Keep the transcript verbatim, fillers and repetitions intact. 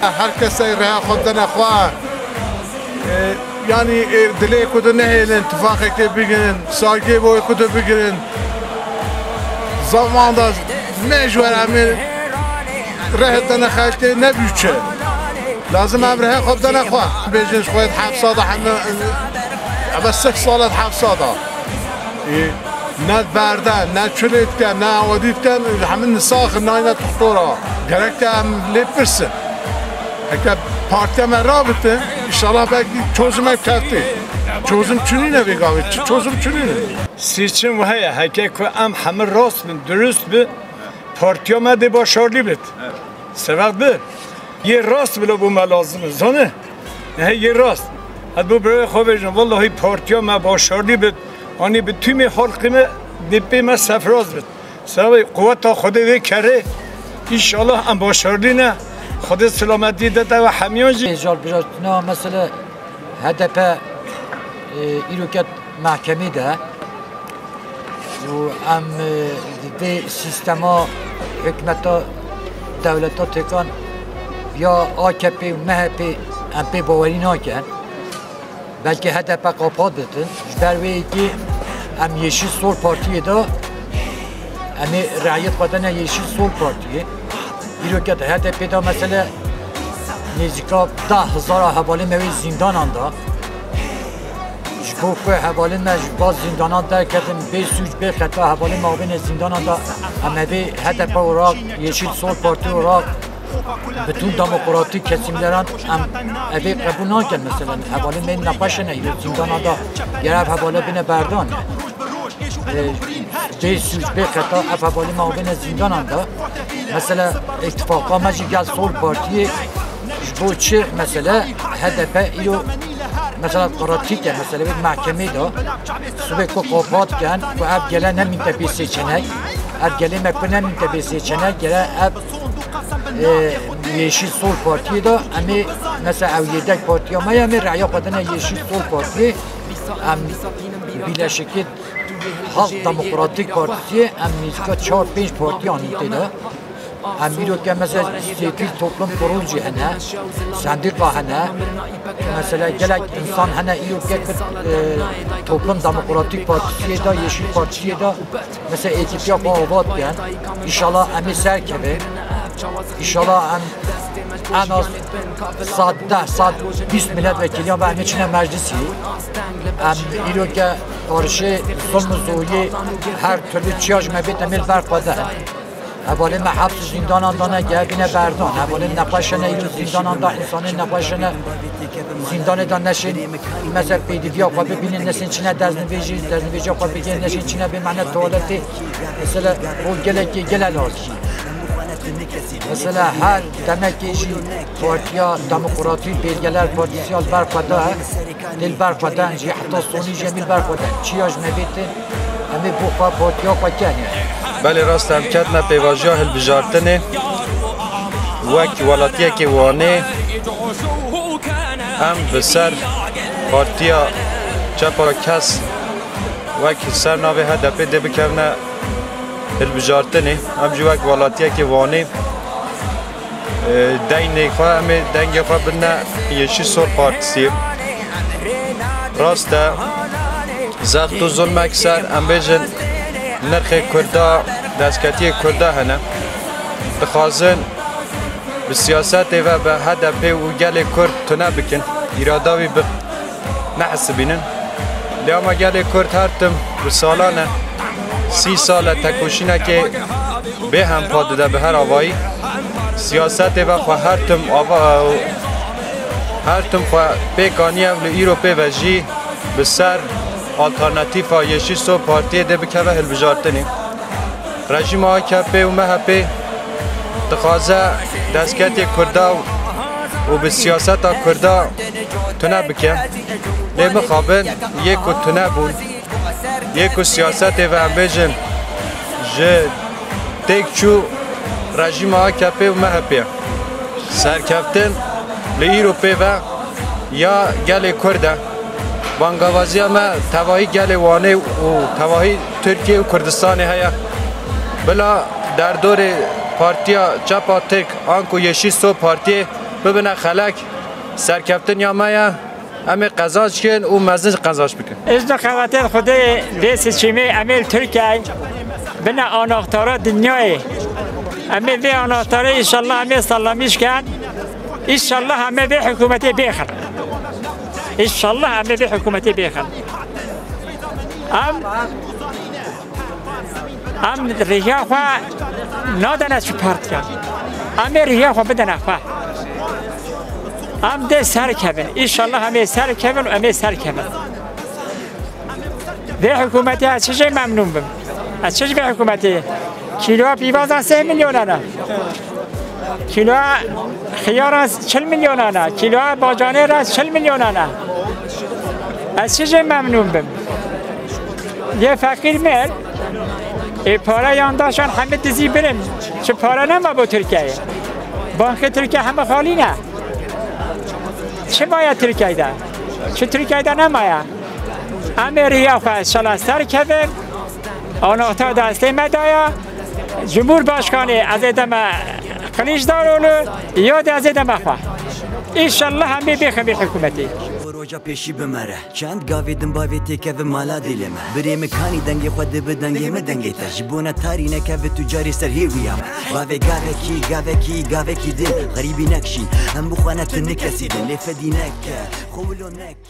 Her kesê reha xwe bidene xwe. E, yanî, e, dilê ku tu nehêlin, tifaqekê bigirin, sargê boyê ku tu bigirin. Zaman da me ji wer em ê reh dene xelkê ne bûçe. Lazim em reha xwe bidene xwe. Bêjin ji xwe heft sala heme, ebe sih sala heft sala. E, Ne berde, ne çilê dike, ne awadî dike, em hemî nisax in, nayne doktora. Gerek te em lê pirsin. Heke partiya me rabitin, înşallah belkî çözümek kevtê. Çözüm çinîne vê gavê, çi çözüm çinîne. Seçim heye, heke ku em hemî rast bin, dirust bin, partiya me dê başarlî bit. Sebeb bi, yê rast bila bû me lazim e, zanî? He, yê rast. Hadi bu birayê xwe bêjin, wellahî partiya me başarlî bit. Anî bi tümê halkê me dê pê me sefraz bit. Sebebê quweta Xwedê vê kerê, înşallah em başarlî ne. Xwedê selametî de te ve hemiyan jî. Êcal bira, na mesele H D P, e, îro ket mehkemê de. Û em, e, di vê sîstema hikûmeta dewleta Tirkan ya A K P û M H P em pê bawerî nakin. Belkî H D P qapat bitin. Ji ber wê yekê em Yeşil Sol Partiyê de em ê rayet xwe dene Yeşil Sol Partiyê. Îro ke di H D P de mesele nêzîka deh hezara hevalên me wê zîndanan de. Ji bo ku hevalên me ji ba zîndanan derketin, bê sûc, bê xeta hevalên me avêne zîndanan de, em evê H D P olarak, Yeşil Sol Parti olarak, bütün demokratik kesimleran em evê qebûl nakin. Mesela hevalên me nexweş ne, îro zîndanan de, gere ev hevala bine berdan. E, bê sûc, bê xeta ev hevalên me avêne zîndanan de. Mesela îtifaqa me jî gel Sol Partiyê, ji bo çi mesela H D P îro mesela qeratî ke, mesela wê mehkemê de sibê ku qapat ken ku ev gele nemîte bê seçenek, ev gelê me ku nemîte bê seçenek, gele ev, e, Yeşil Sol Partiyê de em ê mesela ew yedek partiya me ye, em ê reya xwe dine Yeşil Sol Partiyê, em Birleşikê Halk Demokratik Partiyê, em nêzîka çar pênc partiyan tê de. Em îro ke mesela sivîl toplum kurul jî hene, sendîka hene. Mesela gelek însan hene îro ke, e, Toplum Demokratik Partiyê de, Yeşil Partiyê de, mesela êkîtiya xwe ava dikin. Înşallah em ê serkevin. Înşallah em en az sed deh, sed bîst milletvekiliyan ve em ê çine meclisî. Em îro ke qarşê zulm û zoriyê her türlü çiya ji me bêt em ê li ber xwe de. Hevalên me heps û zîndanan de ne, gel bîne berdan. Hevalên nexweş hene îro zîndanan de, însanên nexweş hene zîndanê de neşên, mesela pêdiviya xwe bibînin, neşên çine destnivêjî, destnivêjiya xwe bigihên, neşên çine bê mane tuwaletê. Mesela bû gelekê gele lazim. Mesela her demekê jî Partiya Demokratîk Bêlgeler Partîsî ya li ber xwe de, dê li ber xwe de jî heta sonî jî em ê li ber xwe de. Çiya ji me bêtin, em ê bo xwe partiya xwe kenê. Belê rast e, em ketine pêvajoya hilbijartinê. Wek welatiyekê Wanê em bi ser partiya çepa kes wek ser navê H D P dê bikevine hilbijartinê. Em jî wek welatiyekê Wanê, e, deynê xwe, em ê dengê xwe bidine Yeşil Sol Partisi. Rast e, zext û zulmek ser, em bêjin, nirxê Kurda, destketiyê Kurda hene. Dixwazin bi siyasetê ve bi H D P û gelê Kurd tune bikin, îrada wî bi nehesibînin. Lê ama gelê Kurd her tim bi salan e, sî sal e tekoşînekê bêhempa dide bi her avayî. Siyasetê ve xwe her tim ava, her tim xwe pêk aniye û li îro pê ve jî bi ser alternatîfa Yeşil Sol Partiyê dê bikeve hilbijartinê. Rejîma A K P û M H P dixwaze destketê Kurda û bi siyaseta Kurda tune bike. Lê mixabin yê ku tune bûn, yê ku siyasetê ve em bêjin ji têk çû rejîma A K P û M H P ye. Serkeftin li îro pê ve ya gelê Kurd e. Bangevaziya me tevahî gelê Wanê û tevahî Tirkiye û Kurdistanê heye. Bila derdorê Partiya Çepa Tirk anku Yeşil Sol Partiyê Bibine xelek, serkeftin ya me ye. Em ê qezaç kin û mezin qezaç bikin. Îzno qewetê Xwedê vê seçîmê em ê li Tirkiyeyê bine anaxtara dinyayê. Em ê vê anaxtarê înşallah em ê salamîş ken. Înşallah em ê vê hikûmetê bêxin. Înşallah em ê vê hikûmetê bêxin. Em Em riya xwe nadene çi partiya. Em ê riya xwe bidene xwe. Em dê serkevin. Înşallah em ê serkevin û em ê serkevin. Vê hikûmetê ez çi jê memnûn bim? Ez çi ji vê hikûmetê? Kîloya pîvazan sê milyonan e. Kîloya xiyaran çil milyonan e. Kîloya bacanêran çil milyonan e. Ez çi jê memnûn bim? Yê feqîr mir, ê pare yandaşan hemî dizî birin. Çi pare nema bo Tirkiyeyê? Bankê Tirkiye hemî xalî ne. Çi maye Tirkiyeyê de? Çi Tirkiyeyê de nemaye? Em ê riya xwe şala serkevin. Anahtar destê me daya. Cumhurbaşkanê ez ê deme Kiliçdaroglu, ya de ez ê deme xwe. Înşallah em ê bêxin vê hikûmetê. Roja pêşî bimere. Çend gavê din bavê têkeve mala dilê me. Birê min kanî dengê xwe dibi dengê min dengê te. Ji bona tarî nekeve tu carê ser hêviya me. Bavê gavekî, gavekî, gavekî din. Xerîbî nekşîn. Em bi xwe ne tu nikesî din. Lê fedî neke. Xwe wilo neke.